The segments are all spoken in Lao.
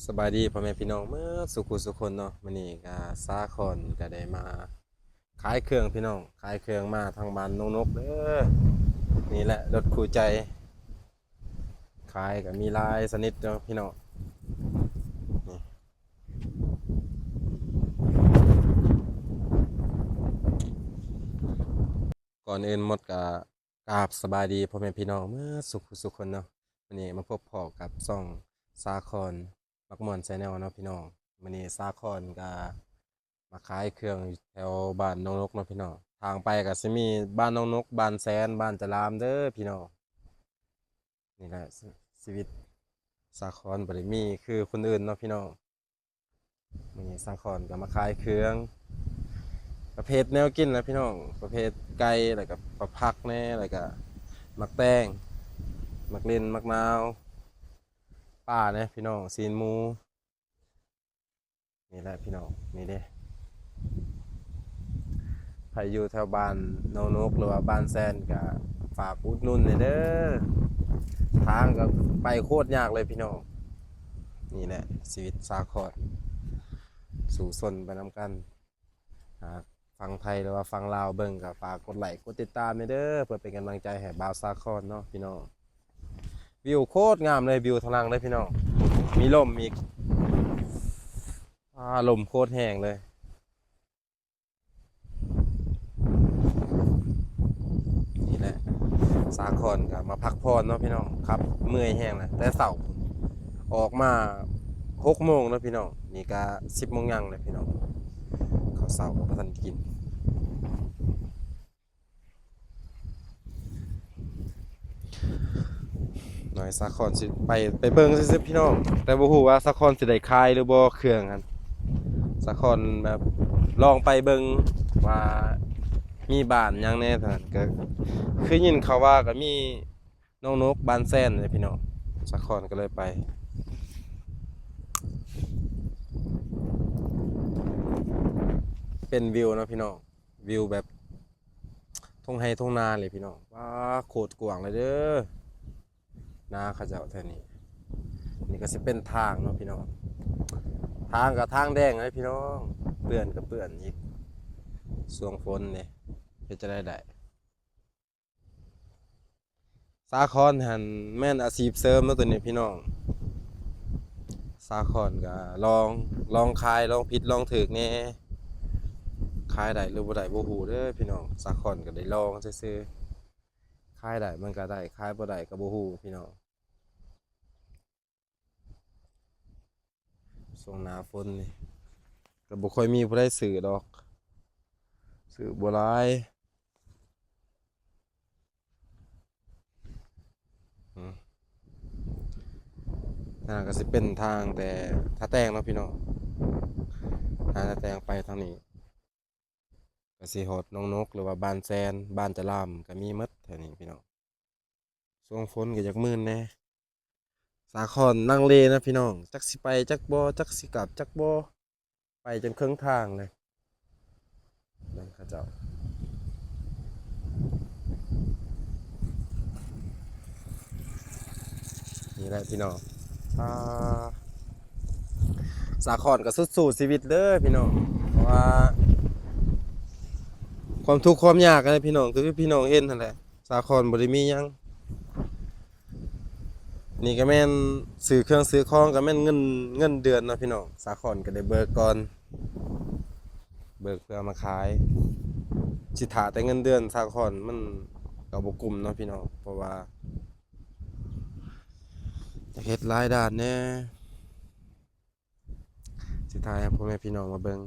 ສະບາຍດີພໍ່ແມ່ພີ່ນ້ອງເໝິດສູ່ຜູ້ສູ່ຄົນເນາະ. ມື້ນີ້ກະສາຄອນກະໄດ້ມາຂາຍເຄື່ອງພີ່ນ້ອງ, ຂາຍເຄື່ອງມາທາງບ້ານໜອງນົກເດີ. ນີ້ແຫຼະລົດຄູ່ໃຈ ຂາຍກະມີຫຼາຍຊະນິດເນາະພີ່ນ້ອງ. ນີ້ ກ່ອນອື່ນໝົດກະ ກາບສະບາຍດີພໍ່ແມ່ພີ່ນ້ອງເໝິດສູ່ຜູ້ສູ່ຄົນເນາະ. ມື້ນີ້ມາພົບພໍ້ກັບຊ່ອງສາຄອນມັກມ່ວນແຊນແນວເນາະພີ່ນ້ອງ. ມື້ນີ້ສາຄອນກະມາຂາຍເຄື່ອງຢູ່ແຖວບ້ານໜອງນົກເນາະພີ່ນ້ອງ. ທາງໄປກະຊິມີບ້ານໜອງນົກ, ບ້ານແຊນ, ບ້ານຈະລາມເດີພີ່ນ້ອງ. ນີ້ແຫຼະ ຊີວິດສາຄອນບໍ່ໄດ້ມີຄືຄົນອື່ນເນາະພີ່ນ້ອງ. ມື້ນີ້ສາຄອນກະມາຂາຍເຄື່ອງປະເພດແນວກິນແຫຼະພີ່ນ້ອງ, ປະເພດໄກ່ ແລ້ວກະປະຜັກແດ່ ແລ້ວກະໝາກແຕງ ໝາກລິ້ນ ໝາກນາວ, ປາແດ່ພີ່ນ້ອງ, ຊີ້ນໝູ. ນີ້ແຫຼະພີ່ນ້ອງ, ນີ້ເດ້ ໃຜຢູ່ແຖວບ້ານໜອງນົກ ຫຼືວ່າບ້ານແຊນ ກະຝາກອຸດໜູນແດ່ເດີ. ທາງກະໄປໂຄດຍາກເລີຍພີ່ນ້ອງ. ນີ້ແຫຼະຊີວິດສາຄອນ ສູ້ຊົນໄປນຳກັນ. ຫາກຝັ່ງໄທ ຫຼືວ່າຝັ່ງລາວເບິ່ງ ກະຝາກກົດໄລ້ກົດຕິດຕາມແດ່ເດີ ເພື່ອເປັນກຳລັງໃຈໃຫ້ບ່າວສາຄອນເນາະພີ່ນ້ອງ. ວິວໂຄດງາມເລີຍ, ວິວທາງຫຼັງເດີພີ່ນ້ອງ, ມີລົມອີກ. ອາ ລົມໂຄດແຮງເລີຍ. ນີ້ແຫຼະ ສາຄອນກະມາພັກຜ່ອນເນາະພີ່ນ້ອງ. ຂັບເມື່ອຍແຮງແຫຼະ ແຕ່ເຊົ້າ ອອກມາຫົກໂມງເນາະພີ່ນ້ອງ. ນີ້ກະສິບໂມງຍັງແລ້ວພີ່ນ້ອງ, ເຂົ້າເຊົ້າກະບໍ່ທັນກິນ. ໜ້ອຍສາຄອນຊິໄປ ໄປເບິ່ງຊື່ໆພີ່ນ້ອງ, ແຕ່ບໍ່ຮູ້ວ່າສາຄອນຊິໄດ້ຂາຍຫຼືບໍ່ເຄື່ອງຫັ້ນ. ສາຄອນແບບລອງໄປເບິ່ງວ່າມີບ້ານຫຍັງແດ່. ກະຄືຍິນຂ່າວວ່າກະມີໜອງນົກ, ບ້ານແຊນເດ້ພີ່ນ້ອງ, ສາຄອນກະເລີຍໄປ. ເປັນວິວເນາະພີ່ນ້ອງ, ວິວແບບທົ່ງໄຮ່ທົ່ງນາເລີຍພີ່ນ້ອງ. ວ້າ ໂຄດກວ້າງເລີຍເດີ ນາເຂົາເຈົ້າແຖວນີ້. ນີ້ກະຊິເປັນທາງເນາະພີ່ນ້ອງ, ທາງກະທາງແດງເລີຍພີ່ນ້ອງ, ເປື້ອນກະເປື້ອນອີກ. ຊ່ວງຝົນນີ້ເຮັດຈັ່ງໃດໄດ້. ສາຄອນຫັ້ນແມ່ນອາຊີບເສີມເນາະໂຕນີ້ພີ່ນ້ອງ. ສາຄອນກະລອງ ລອງຂາຍ ລອງຜິດລອງຖືກແດ່, ຂາຍໄດ້ຫຼືບໍ່ໄດ້ບໍ່ຮູ້ເດີພີ່ນ້ອງ. ສາຄອນກະໄດ້ລອງຊື່ໆ, ຂາຍໄດ້ມັນກະໄດ້, ຂາຍບໍ່ໄດ້ກະບໍ່ຮູ້ພີ່ນ້ອງ. ຊ່ວງໜ້າຝົນນີ້ກະບໍ່ຄ່ອຍມີຜູ້ໃດຊື້ດອກ, ຊື້ບໍ່ຫຼາຍ. ອືມ ທາງກະຊິເປັນທາງແຕ່ທ່າແຕງເນາະພີ່ນ້ອງ, ທາງທ່າແຕງໄປທາງນີ້ ກະຊິຮອດໜອງນົກ ຫຼືວ່າບ້ານແຊນ, ບ້ານຈະລາມ ກະມີໝົດແຖວນີ້ພີ່ນ້ອງ. ຊ່ວງຝົນກະຢາກມື່ນແດ່. ສາຄອນລັງເລນະພີ່ນ້ອງ, ຈັກຊິໄປຈັກບໍ່, ຈັກຊິກັບຈັກບໍ່. ໄປຈົນເຄິ່ງທາງເລີຍ. ເບິ່ງເຂົາເຈົ້າ ນີ້ແຫຼະພີ່ນ້ອງ. ອາ ສາຄອນກະສຸດສູ້ຊີວິດເດີພີ່ນ້ອງ, ເພາະວ່າຄວາມທຸກຄວາມຍາກຫັ້ນແຫຼະພີ່ນ້ອງ, ຄືພີ່ນ້ອງເຫັນຫັ້ນແຫຼະ. ສາຄອນບໍ່ໄດ້ມີຫຍັງ. ນີ້ກະແມ່ນຊື້ເຄື່ອງຊື້ຂອງ ກະແມ່ນເງິນ ເງິນເດືອນເນາະພີ່ນ້ອງ. ສາຄອນກະໄດ້ເບີກກ່ອນ, ເບີກເພື່ອເອົາມາຂາຍ. ຊິຖ້າແຕ່ເງິນເດືອນສາຄອນມັນກະບໍ່ກຸ້ມເນາະພີ່ນ້ອງ, ເພາະວ່າຢາກເຮັດຫຼາຍດ້ານແດ່. ຊິຖ່າຍໃຫ້ພໍ່ແມ່ພີ່ນ້ອງມາເບິ່ງ.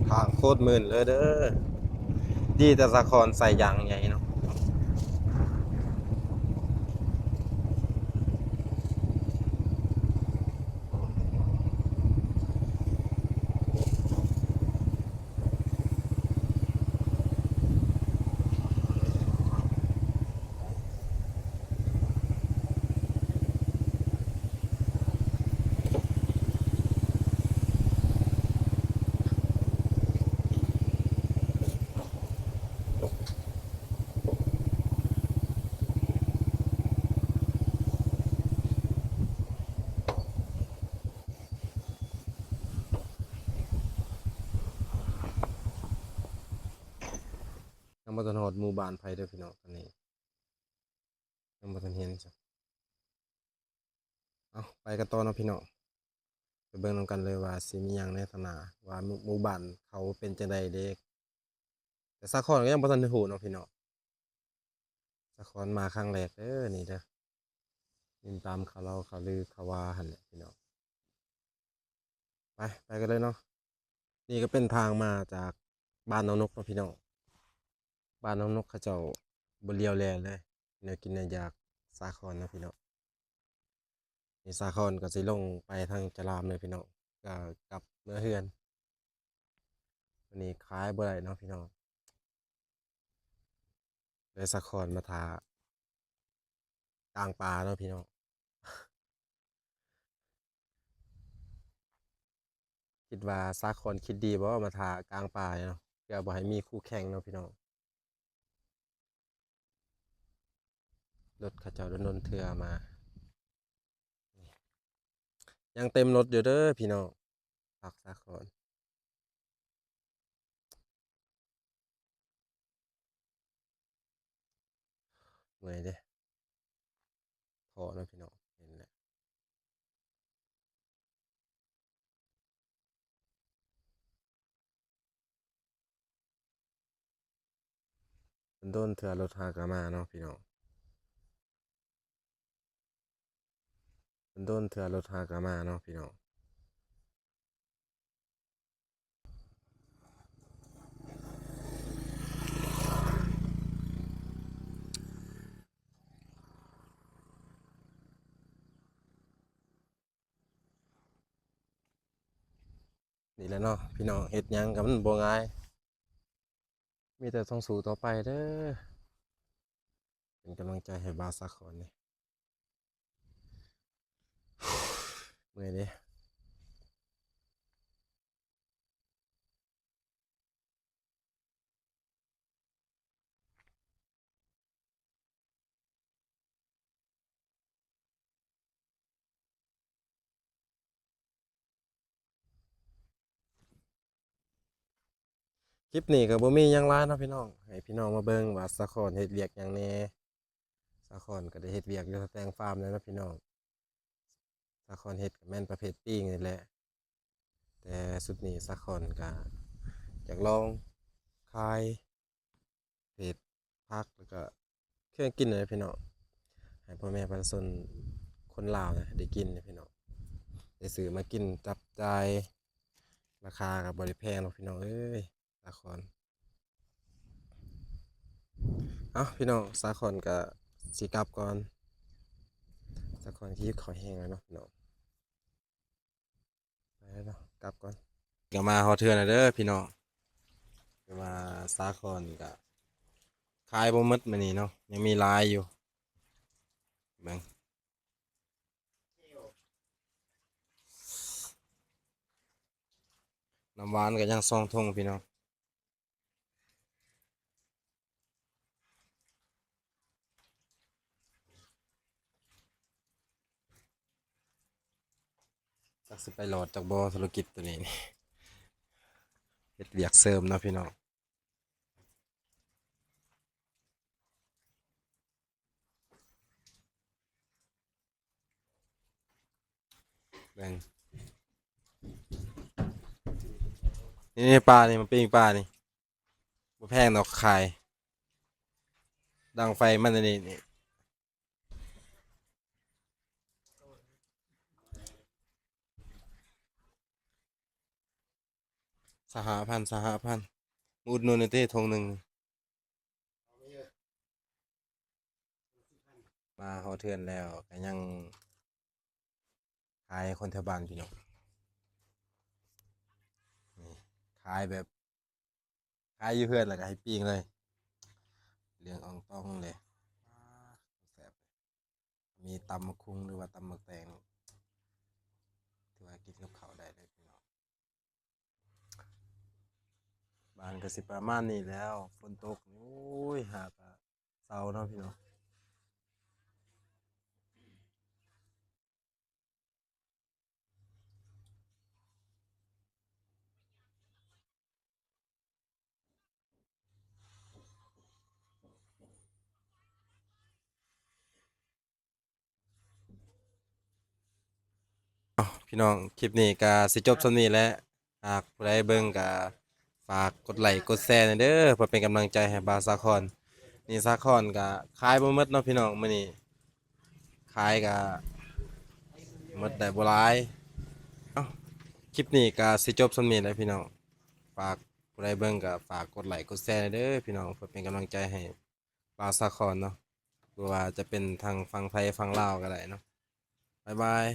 ທາງໂຄດມື່ນເລີຍເດີ. ດີແຕ່ສາຄອນໃສ່ຢາງໃຫຍ່ເນາະ. ເ ບໍ່ທັນຮອດໝູ່ບ້ານໃຜເດີພີ່ນ້ອງ ຕອນນີ້ຍັງບໍ່ທັນເຫັນ. ເອົາ ໄປກັນຕໍ່ເນາະພີ່ນ້ອງ ໄປເບິ່ງນຳກັນເລີຍວ່າຊິມີຫຍັງໃນທາງໜ້າ ວ່າໝູ່ ໝູ່ບ້ານເຂົາເປັນຈັ່ງໃດເດ້. ແຕ່ສາຄອນກໍຍັງບໍ່ທັນໄດ້ຮູ້ເນາະພີ່ນ້ອງ ສາຄອນມາຄັ້ງແລກເດີນີ້ເດີ ຍິນຕາມຂ່າວເລົ່າຂ່າວລືເຂົາວ່າຫັ້ນແຫຼະພີ່ນ້ອງ. ໄປ ໄປກັນເລີຍເນາະ. ນີ້ກໍເປັນທາງມາຈາກບ້ານນ້ອງນົກເນາະພີ່ນ້ອງ. ບ້ານນ້ອງນົກເຂົາເຈົ້າບໍ່ຫຼຽວແລເລີຍ ແນວກິນແນວຢາກສາຄອນເນາະພີ່ນ້ອງ. ນີ້ສາຄອນກໍຊິລົງໄປທາງຈະລາມເລີຍພີ່ນ້ອງ ກໍກັບເມືອເຮືອນ. ວັນນີ້ຂາຍບໍ່ໄດ້ເນາະພີ່ນ້ອງ ເລີຍສາຄອນມາຖ້າກາງປ່າເນາະພີ່ນ້ອງ. ຄິດວ່າສາຄອນຄິດດີບໍ່ ມາຖ້າກາງປ່າເນາະ ເພື່ອບໍ່ໃຫ້ມີຄູ່ແຂ່ງເນາະພີ່ນ້ອງ. ລົດເຂົາເຈົ້າດົນໆເທື່ອມາ ຍັງເຕັມລົດຢູ່ເດີພີ່ນ້ອງ ພັກສາຄອນ. ເມື່ອຍເດ້ ພໍເນາະພີ່ນ້ອງ ເຫັນແລ້ວ. ໂດນໆເທື່ອລົດຫາກໍມາເນາະພີ່ນ້ອງ ໂດນໆເທື່ອລົດຫາກໍມາເນາະພີ່ນ້ອງ. ນີ້ແຫຼະເນາະພີ່ນ້ອງ ເຮັດຫຍັງກໍມັນບໍ່ງ່າຍ ມີແຕ່ຕ້ອງສູ້ຕໍ່ໄປເດີ ເປັນກຳລັງໃຈໃຫ້ບ່າວສາຄອນເດ້. ເມື່ອຍເດ້. ຄລິບນີ້ກໍບໍ່ມີຫຍັງຫຼາຍເນາະພີ່ນ້ອງ ໃຫ້ພີ່ນ້ອງມາເບິ່ງວ່າສາຄອນເຮັດວຽກຫຍັງແດ່. ສາຄອນກໍໄດ້ເຮັດວຽກຢູ່ສະແຕງຟາມແລ້ວເນາະພີ່ນ້ອງ. ສາຄອນເຮັດກໍແມ່ນປະເພດປີ້ງນີ້ແຫຼະ ແຕ່ຊຸດນີ້ສາຄອນກໍຢາກລອງຂາຍເພດຜັກ ແລ້ວກໍເຄື່ອງກິນນີ້ແຫຼະພີ່ນ້ອງ ໃຫ້ພໍ່ແມ່ປະຊາຊົນຄົນລາວນະໄດ້ກິນນະພີ່ນ້ອງ ໄດ້ຊື້ມາກິນຈັບຈ່າຍ ລາຄາກໍບໍ່ໄດ້ແພງດອກພີ່ນ້ອງເອີຍ. ສາຄອນ ເອົ້າ ພີ່ນ້ອງ ສາຄອນກະຊິກັບກ່ອນ ສາຄອນກໍຫິວເຂົ້າແຮງແລ້ວເນາະພີ່ນ້ອງ ໄປເນາະ ກັບກ່ອນ. ກໍມາຮອດເຮືອນແລ້ວເດີພີ່ນ້ອງ ແຕ່ວ່າສາຄອນກະຂາຍບໍ່ໝົດມື້ນີ້ເນາະ ຍັງມີຫຼາຍຢູ່ ເບິ່ງ ນ້ຳຫວານກໍຍັງສອງຖົງພີ່ນ້ອງ ຈັກຊິໄປລອດຈັກບໍ່ ທຸລະກິດໂຕນີ້ນີ້ ເຮັດວຽກເສີມເນາະພີ່ນ້ອງ. ເບິ່ງ ນີ້ໆ ປານີ້ ມາປີ້ງປານີ້ ບໍ່ແພງດອກຂາຍ ດັງໄຟມັນອັນນີ້ນີ້ ຊາວຫ້າພັນ ຊາວຫ້າພັນ ມາອຸດໜູນແດ່ຕິ ຖົງໜຶ່ງ. ມາຮອດເຮືອນແລ້ວກໍຍັງຂາຍໃຫ້ຄົນແຖວບ້ານພີ່ນ້ອງ ນີ້ ຂາຍແບບ ຂາຍຢູ່ເຮືອນແລ້ວກໍໃຫ້ປີ້ງເລີຍ ເຫຼືອງອອງຕອງເລີຍ ແຊບ ມີຕຳໝາກຫຸ່ງ ຫຼືວ່າຕຳໝາກແຕງ ຖືວ່າກິນກັບເຂົ້າໄດ້ເລີຍພີ່ນ້ອງ. ບ້ານກໍຊິປະມານນີ້ແຫຼ້ວ ຝົນຕົກ ໂອ້ຍ ຫາກະເຊົາເນາະພີ່ນ້ອງ. ນີ້ ພີ່ນ້ອງ ຄລິບນີ້ກໍຊິຈົບສ່ຳນີ້ແຫຼະ. ຫາກຜູ້ໃດເບິ່ງກໍຝາກກົດໄລ້ກົດແຊແດ່ເດີ ເພື່ອເປັນກຳລັງໃຈໃຫ້ບ່າວສາຄອນ. ນີ້ສາຄອນກໍຂາຍບໍ່ໝົດເນາະພີ່ນ້ອງ ມື້ນີ້ ຂາຍກໍໝົດໄດ້ບໍ່ຫຼາຍ. ເອົ້າ ຄລິບນີ້ກໍຊິຈົບສ່ຳນີ້ແຫຼະພີ່ນ້ອງ. ຝາກຜູ້ໃດເບິ່ງກໍຝາກກົດໄລ້ກົດແຊແດ່ເດີພີ່ນ້ອງ ເພື່ອເປັນກຳລັງໃຈໃຫ້ບ່າວສາຄອນເນາະ ບໍ່ວ່າຈະເປັນທາງຝັ່ງໄທຝັ່ງລາວກໍໄດ້ເນາະ. ບາຍບາຍ.